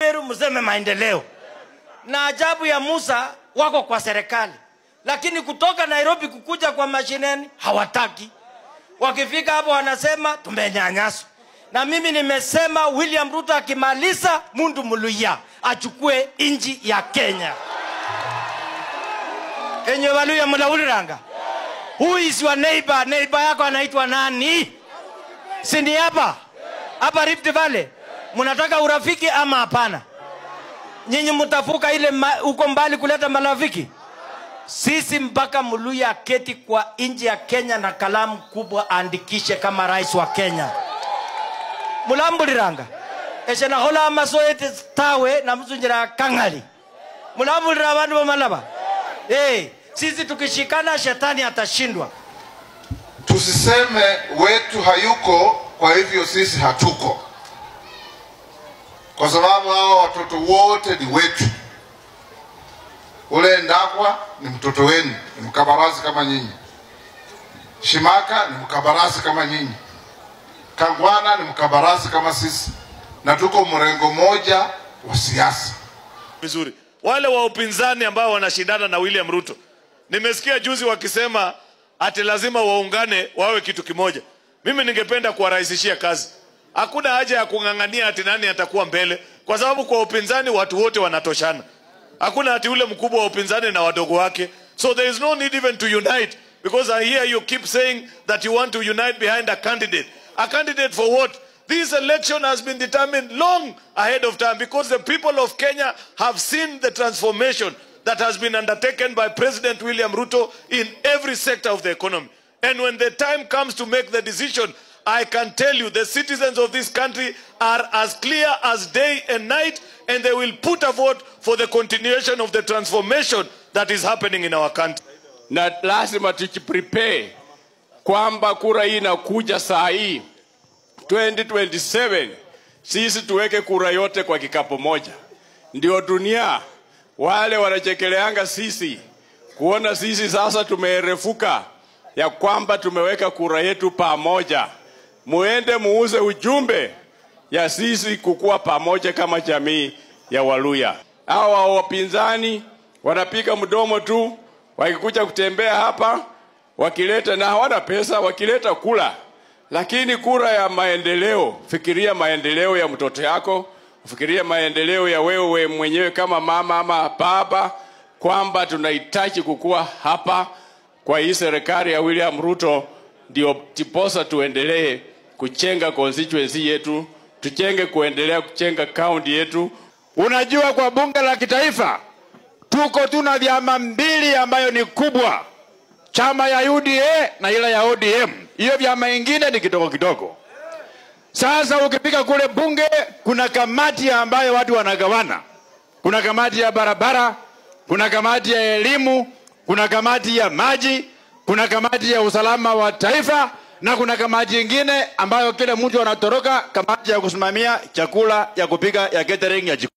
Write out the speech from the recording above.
Meru mseme maendeleo. Na ajabu ya Musa wako kwa serikali, lakini kutoka Nairobi kukuja kwa mashineni hawataki. Wakifika hapo wanasema tumenyanyaswa. Na mimi nimesema William Ruto akimaliza mundu Muluya achukue inji ya Kenya. Enye Waluya mnauliranga. Who is your neighbor? Neighbor yako anaitwa nani? Si ni hapa? Hapa Rift Valley. Mnataka urafiki ama hapana? Nyinyi mtafuka ile huko mbali kuleta marafiki? Sisi mpaka Muluya aketi kwa inji ya Kenya na kalamu kubwa andikishe kama rais wa Kenya. Mulambuliranga. Eshe na hola amasoete tawe na mzunjira kangali. Mulambulira abantu wa Malaba. Hey, sisi tukishikana shetani atashindwa. Tusiseme wetu hayuko, kwa hivyo sisi hatuko. Kwa sababu hao watoto wote ni wetu. Ule Ndakwa ni mtoto wenu, ni mkabarasi kama nyinyi. Shimaka ni mkabarasi kama nyinyi. Kangwana ni mkabarasi kama sisi. Na tuko mrengo moja wa siasa. Vizuri. Wale wa upinzani ambao wanashindana na William Ruto, nimesikia juzi wakisema ati lazima waungane wawe kitu kimoja. Mimi ningependa kuwarahisishia kazi. Hakuna haja ya kung'ang'ania ati nani atakuwa mbele, kwa sababu kwa upinzani watu wote wanatoshana. Hakuna ati ule mkubwa wa upinzani na wadogo wake. So there is no need even to unite, because I hear you keep saying that you want to unite behind a candidate. A candidate for what? This election has been determined long ahead of time, because the people of Kenya have seen the transformation that has been undertaken by President William Ruto in every sector of the economy. And when the time comes to make the decision, I can tell you the citizens of this country are as clear as day and night, and they will put a vote for the continuation of the transformation that is happening in our country. Na lazima tujiprepare kwamba kura hii inakuja saa hii 2027, sisi tuweke kura yote kwa kikapu moja. Ndio dunia wale wanachekeleanga sisi kuona sisi sasa tumeerefuka ya kwamba tumeweka kura yetu pamoja. Muende muuze ujumbe ya sisi kukua pamoja kama jamii ya Waluya. Hawa wapinzani wanapiga mdomo tu, wakikuja kutembea hapa wakileta, na hawana pesa, wakileta kula. Lakini kura ya maendeleo, fikiria maendeleo ya mtoto yako, fikiria maendeleo ya wewe mwenyewe kama mama ama baba, kwamba tunahitaji kukua hapa kwa hii serikali ya William Ruto, ndio tiposa tuendelee kuchenga constituency yetu, tuchenge kuendelea kuchenga county yetu. Unajua, kwa bunge la kitaifa tuko tuna vyama mbili ambayo ni kubwa, chama ya UDA na ile ya ODM. Hiyo vyama ingine ni kidogo kidogo. Sasa ukipika kule bunge kuna kamati ambayo watu wanagawana. Kuna kamati ya barabara, kuna kamati ya elimu, kuna kamati ya maji, kuna kamati ya usalama wa taifa, na kuna kamati nyingine ambayo kila mtu anatoroka, kamati ya kusimamia chakula ya kupika ya catering ya jikoni.